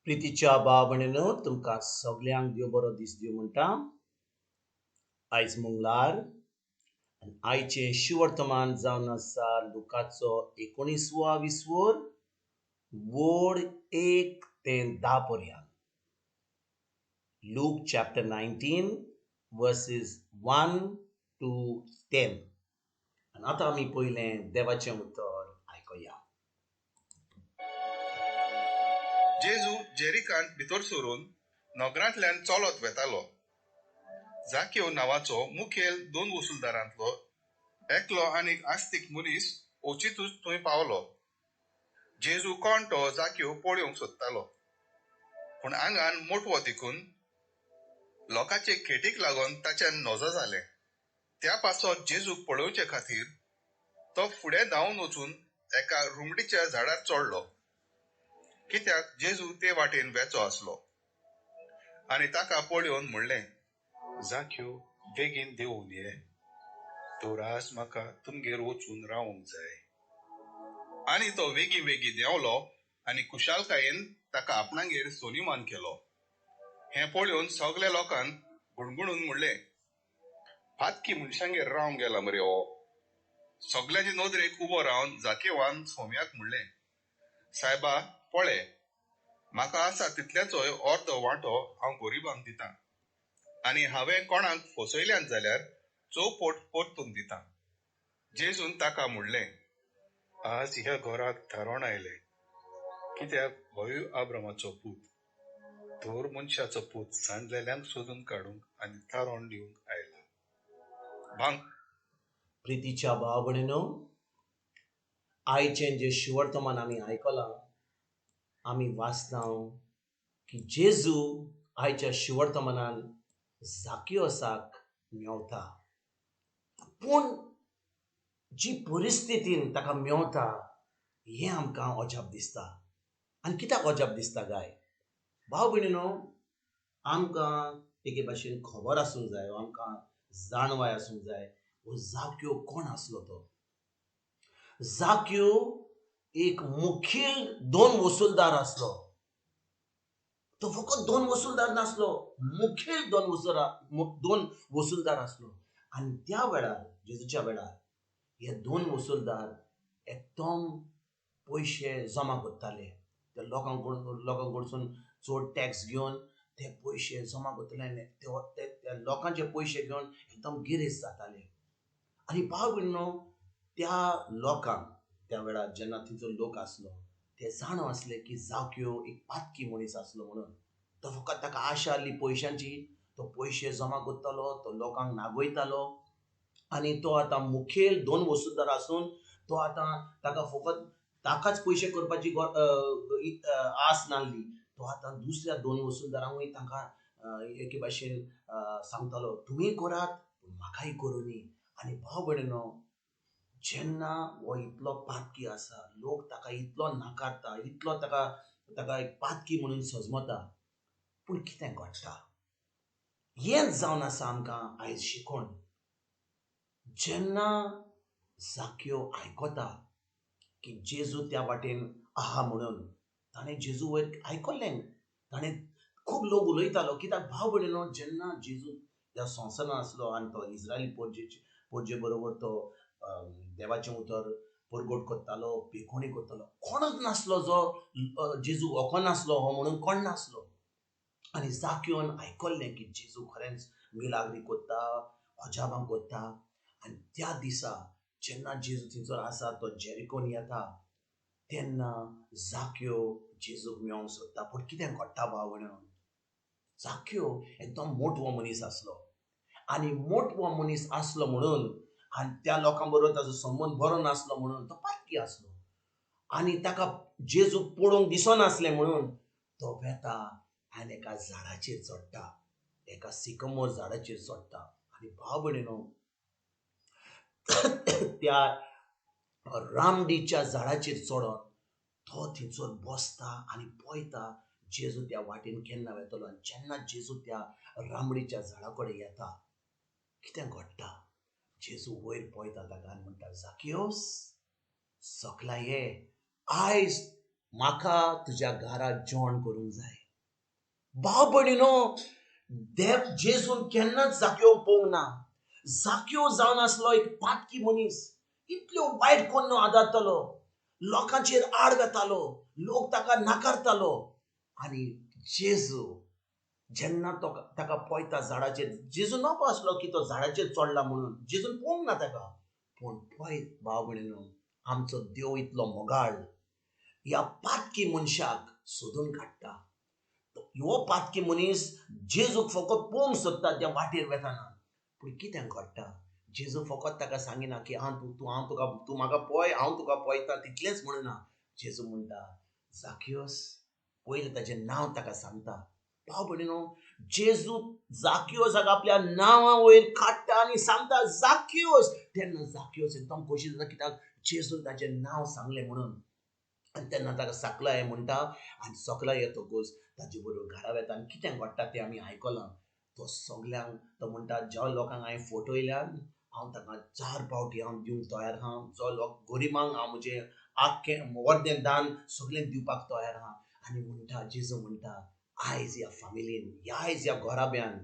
प्रितीच्या भाव भयणीनो, तुमकां सगल्यांक देव बरो दीस दिवं म्हणटा. आयज मंगळार आनी आयचें शिवर्तमान जावन आसा लुकाचो एकोणिसवा विसवोर वोड 1 ते 10 पर्यंत. Luke chapter 19 verses 1 to 10. आनी आतां आमी पयलें देवाचें उतर आयकुया. जेजू जेरिकांत भितर सरून नगरांतल्यान चलत वेतालो. जाक्यो नांवाचो मुखेल दोन वसुलदारांतलो एकलो आनीक आस्तीक मनीस अचितूच थंय पावलो. जेजू कोण तो जाक्यो पळोवंक सोदतालो, पूण आंगान मोटवो देखून लोकांचे खेटीक लागून ताच्यान नजो जालें. त्या पासत जेजूक पळोवचे खातीर तो फुडें धांवन वचून एका रुमडीच्या झाडार चडलो, कित्याक जेजू ते वाटेन वेचो आसलो. आनी ताका पळोवन म्हणलें, जाक्यो बेगीन देंवून ये, तर आज म्हाका तुमगेर वचून रावंक जाय. आनी तो वेगीं वेगीं देंवलो आनी खुशालकायेन ताका आपणागेर सोनिमान केलो. हें पळोवन सगल्या लोकांक गुणगुणून म्हणलें, पातकी मनशांगेर रावंक गेला मरे हो. सगल्यांचे नदरेक उबो रावन जाकेवान सोम्याक म्हणलें, सायबा पळे, म्हाका आसा तितल्याचोय अर्दो वांटो हांव गरिबांक दितां आनी हांवें कोणाक फसयल्यान जाल्यार चौपट परतून दितां. जेजून ताका म्हणलें, आज ह्या घराक थारोण आयलें, कित्याक होय आब्रामाचो पूत. तर मनशाचो पूत सांडलेल्यांक सोदून काडूंक आनी थारोण दिवंक आयला. भांग. प्रितीच्या भाव भयणीनो, आयचें जें शिवर्तमान आमी आयकलां, आमी वाचता की जेजू आयच्या शिवर्तमानान जाकियोसाक मेवता. पूण जी परिस्थितीन ताका मेवता हें आमकां अजाप दिसता. आनी कित्याक अजाप दिसता काय भाव भयणीनो? आमकां एके भाशेन खबर आसूंक जाय, आमकां जाणवाय आसूंक जाय हो जाक्यो कोण आसलो तो. जाक्यो एक मुखेल दोन वसुलदार आसलो. तो फकत दोन वसुलदार नासलो, मुखेल दोन वसुलदार आसलो. आनी त्या वेळार जेजूच्या वेळार हे दोन वसुलदार एकदम पयशे जमा करताले. ते लोकांक कडसून चड टॅक्स घेवन ते पयशे जमा करताले आनी त्या लोकांचे पयशे घेवन एकदम गिरेस्त जाताले. आनी भाव भयणीनो, त्या लोकांक त्या वेळार जेन्ना थंयचो लोक आसलो ते जाणो आसले की जाक्यो एक पातकी मनीस आसलो म्हणून. तो फकत ताका आशा आसली पयशांची, तो पयशे जमा करतालो, तो लोकांक नागयतालो आनी तो आतां मुखेल दोन वसुलदार आसून तो आतां ताका फकत ताकाच पयशे करपाची आस नासली. तो आतां दुसऱ्या दोन वसुलदारांकूय तांकां एके भाशेन सांगतालो, तुमी करात पूण म्हाकाय करूं. आनी भाव भयणीनो, जेन्ना हो इतलो पातकी आसा, लोक ताका इतलो नाकारता, इतलो ताका ताका एक पातकी म्हणून सजमता, पूण कितें घडटा हेंच जावन आसा आमकां आयज शिकोवन. जेन्ना जाक्यो आयकता की जेजू त्या वाटेन आहा म्हणून, ताणें जेजू वयर आयकल्लें, ताणें खूब लोक उलयतालो. कित्याक भाव भयणीनो, जेन्ना जेजू ह्या संवसारांत आसलो आनी तो इस्रायली पोरजे बरोबर तो देवाचें उतर परगट करतालो, पेखोणी करतालो, कोणच नासलो जो जेजू वखनासलो हो म्हणून कोण नासलो. आनी जाक्योन आयकल्लें की जेजू खरेंच मिलाग्री करता, अजाबां करता. आनी त्या दिसा जेन्ना जेजू थंयसर आसा, तो जेरिकोन येता, तेन्ना जाक्यो जेजूक मेळोंक सोदता. पूण कितें घडटा भाव भयणीनो, जाक्यो एकदम मोटवो मनीस आसलो. आनी मोटवो मनीस आसलो म्हणून आनी त्या लोकां बरोबर ताजो संबंद बरो नासलो म्हणून तो पातकी आसलो. आनी ताका जेजूक पळोवंक दिसनासलें म्हणून तो वेता आनी एका झाडाचेर चडटा, एका सिकमोर झाडाचेर चडटा. आनी भाव भयणीनो, त्या रामडीच्या झाडाचेर चडोन तो थंयसर बसता आनी पळयता जेजू त्या वाटेन केन्ना वेतलो. आनी जेन्ना जेजू त्या रामडीच्या झाडा कडेन येता, कितें घडटा, जेजू वयर पळयता ताका आनी म्हणटा, जाकियोस सकला ये, आयज म्हाका तुज्या घरा जेवण करूंक जाय. भाव भयणीनो, देव जेजून केन्नाच जाक्यो पळोवंक ना. जाक्यो जावन आसलो एक पातकी मनीस, इतल्यो वायट कोन्न आदारतालो, लोकांचेर आड वेतालो, लोक ताका नाकारतालो. आनी जेजू जेन्ना तो ताका पळयता झाडाचेर, जेजू नको आसलो की तो झाडाचेर चडला म्हणून, जेजून पळोवंक ना ताका. पूण पळय भाव भयणीनो, आमचो देव इतलो मोगाळ, ह्या पातकी मनशाक सोदून काडटा. हो पातकी मनीस जेजूक फकत पळोवंक सोदता त्या वाटेर वेताना. पूण कितें घडटा, जेजू फकत ताका सांगिना की हांव तूं हांव तुका तूं म्हाका पळय, हांव तुका पळयता, तितलेंच म्हणना. जेजू म्हणटा जाकियोस, पयलें ताजें नांव ताका सांगता. भाव भयणीनो, जेजू जाकियोसाक आपल्या नांवा वयर काडटा आनी सांगता जाकियोस. तेन्ना जाकियोस एकदम खोशी जाता, कित्याक जेजून ताजें नांव सांगलें म्हणून. आनी तेन्ना ताका सकला ये म्हणटा आनी सकला येतकूच ताजे बरोबर घरा वेता. आनी कितें घडटा तें आमी आयकलां. तो सगल्यांक तो म्हणटा, ज्या लोकांक हांवें फटयल्यान हांव ताका 4 पावटी हांव दिवंक तयार आहा, जो लोक गरिबांक हांव म्हजें आख्खें अर्दें दान सगळें दिवपाक तयार आहा. आनी म्हणटा, जेजू म्हणटा, आयज ह्या फामिलीन, आयज ह्या घराब्यान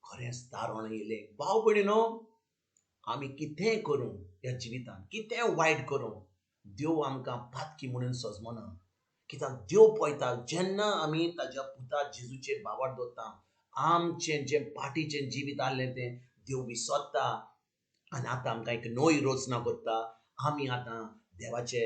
खरेंच तारण येयलें. भाव भयणीनो, आमी कितेंय करूं ह्या जिवितान, कितेंय वायट करूं, देव आमकां पातकी म्हणून सजमना. कित्याक देव पळयता जेन्ना आमी ताज्या पुता जेजूचेर भावार्थ दवरता, आमचें जें पाटीचें जिवीत आहलें तें देव विसरता आनी आतां आमकां एक नवी रचना करता. आमी आतां देवाचे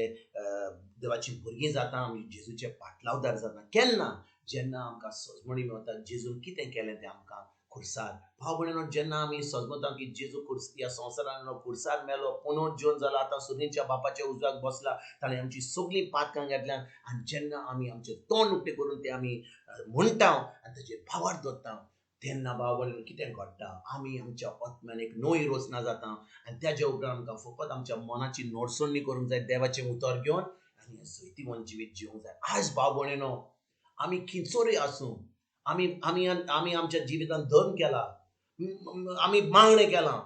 देवाची भुरगीं जाता, आमी जेजूचे पाटलावदार जाता. केन्ना? जेन्ना आमकां सजमणी मेळटा जेजून कितें केलें तें आमकां खुर्सार. भाव भयणीनो, जेन्ना आमी सजमता की जेजू खुर्स ह्या संवसारान खुर्सार मेलो, पुनर्जीवन जाला, आतां सुरींच्या बापाच्या उजव्याक बसला, ताणें आमची सगळीं पातकां घेतल्यान. आनी जेन्ना आमी आमचें तोंड उक्तें करून तें आमी म्हणटा आनी ताचेर भावार्थ दवरता, तेन्ना भाव भयणीनो कितें घडटा, आमी आमच्या आत्म्यान एक नवी रचना जाता. आनी त्याच्या उपरांत आमकां फकत आमच्या मनाची नडसणी करूंक जाय, देवाचें उतर घेवन आनी जैतिवंत जिवीत जिवंक जाय. आयज भाव भयणीनो, आमी खिंचोरी आसूं, आमी आमी आमी आमच्या जिवितान धर्म केला, आमी मागणें केलां,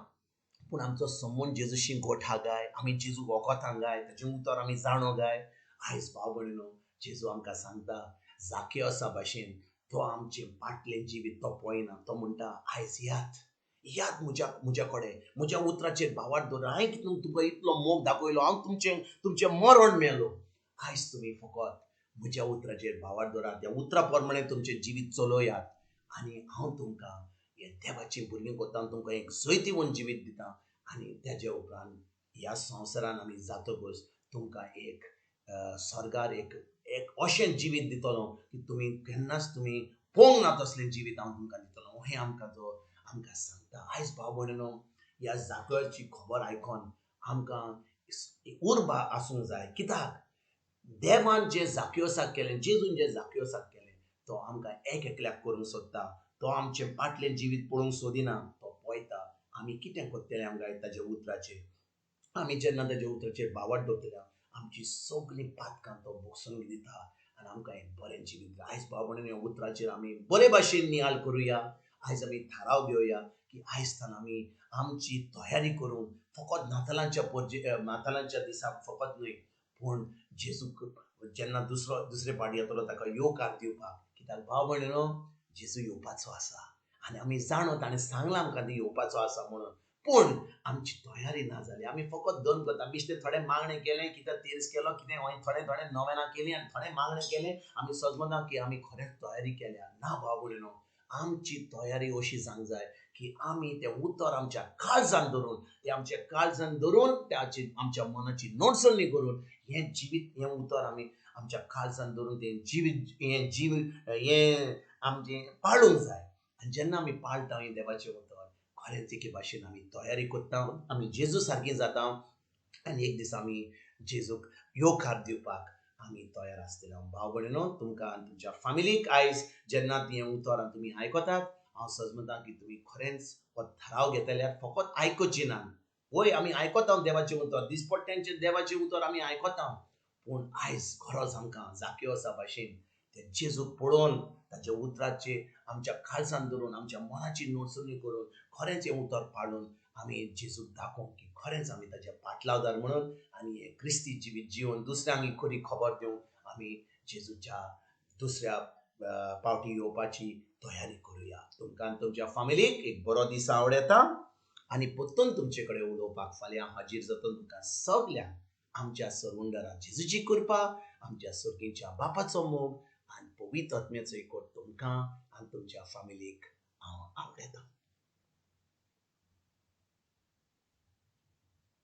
पूण आमचो संबंद जेजूशी गोठा गाय, आमी जेजू वखदां गाय, ताचें उतर आमी जाणो गाय. आयज भाव भयणीनो, जेजू आमकां सांगता जाकियोसा भाशेन तो आमचें फाटलें जिवीत तो पळयना. तो म्हणटा आयज याद याद म्हज्या म्हज्या कडेन, म्हज्या उतराचेर भावार्थ दवर. हांवें तुमकां इतलो मोग दाखयलो, हांव तुमचें तुमचें मरण मेलो. आयज तुमी फकत म्हज्या उतराचेर भावार्थ दवरात, त्या उतरा प्रमाणे तुमचें जिवीत चलयात आनी हांव तुमकां हे देवाचीं भुरगीं करता, तुमकां एक जैतिवंत जिवीत दिता. आनी त्याच्या उपरांत ह्या संवसारान आमी जातकच तुमकां एक स्वर्गार एक एक अशें जिवीत दितलो की तुमी केन्नाच तुमी पळोवंक ना तसलें जिवीत हांव तुमकां दितलो. हें आमकां तो आमकां सांगता. आयज भाव भयणीनो, ह्या जागराची खबर आयकोन आमकां उर्बा आसूंक जाय. कित्याक देवान जें जाकियोसाक केलें, जेजून जें जाकियोसाक केलें, तो आमकां एक एकल्याक करूंक सोदता. तो आमचें फाटलें जिवीत पळोवंक सोदिना, तो पळयता आमी कितें करतले आमकां ताच्या उतराचेर. आमी जेन्ना ताच्या उतराचेर भावार्थ दवरतले, आमची सगळीं पातकां तो भोगसून दिता आनी आमकां एक बरें जिवीत. आयज भाव भयणीनो, ह्या उतराचेर आमी बरे भाशेन नियाळ करुया. आयज आमी थाराव घेवया की आयज तान आमी आमची तयारी करूंक फकत नातालांच्या परजे नातालांच्या दिसाक फकत न्हय, पूण जेजूक जेन्ना दुसरे पाटी येतलो ताका येवकार दिवपाक. कित्याक भाव भयणीनो, जेजू येवपाचो आसा आनी आमी जाणो ताणें सांगलां आमकां ती येवपाचो आसा म्हणून. पूण आमची तयारी ना जाली, आमी फकत दोन करता, बेश्टें थोडें मागणें केलें, कित्याक तेर्स केलो, कितें थोडें थोडें नवेनां केलीं आनी थोडें मागणें केलें, आमी सजमना की आमी खरेंच तयारी केल्या. ना भाव भयणीनो, आमची तयारी अशी जावंक जाय की आमी तें उतर आमच्या काळजान धरून, तें आमच्या काळजान धरून त्याची आमच्या मनाची नोटसणी करून हें जिवीत, हें उतर आमी आमच्या काळजान धरून तें जिवीत, हें जीव हें आमचें पाळूंक जाय. आनी जेन्ना आमी पाळटा हें देवाचें उतर, खरेंच एके भाशेन आमी तयारी करता, आमी जेजू सारकी जाता आनी एक दीस आमी जेजूक येवकार दिवपाक आमी तयार आसतले. भाव भयणीनो, तुमकां आनी तुमच्या फामिलीक आयज जेन्ना हें उतर तुमी आयकतात, हांव सजमता की तुमी खरेंच हो थाराव घेतल्यार फकत आयकुची ना. वय आमी आयकता देवाचें उतर, दिसपट्ट्यांचें देवाचें उतर आमी आयकता, पूण आयज गरज आमकां जाकियोसा भाशेन ते जेजूक पळोवन ताच्या उतराचे आमच्या काळजान धरून आमच्या मनाची नोटसणी करून खरेंच हें उतर पाळून आमी जेजूक दाखोवंक की खरेंच आमी ताच्या पाटलावदार म्हणून आनी हें क्रिस्ती जिवीत जिवन दुसऱ्यांक खरी खबर दिवंक आमी जेजूच्या दुसऱ्या पावटी येवपाची तयारी करुया. तुमकां आनी तुमच्या फामिलीक एक बरो दीस आवडता आनी परतून तुमचे कडेन उलोवपाक फाल्यां हाजीर जाता. तुमकां सगल्यांक आमच्या सरवंडरा जेजूची कृपा, आमच्या सर्गीच्या बापाचो मोग आनी पवित्र आत्म्याचो एकवट तुमकां आनी तुमच्या फामिलीक हांव आवडटा.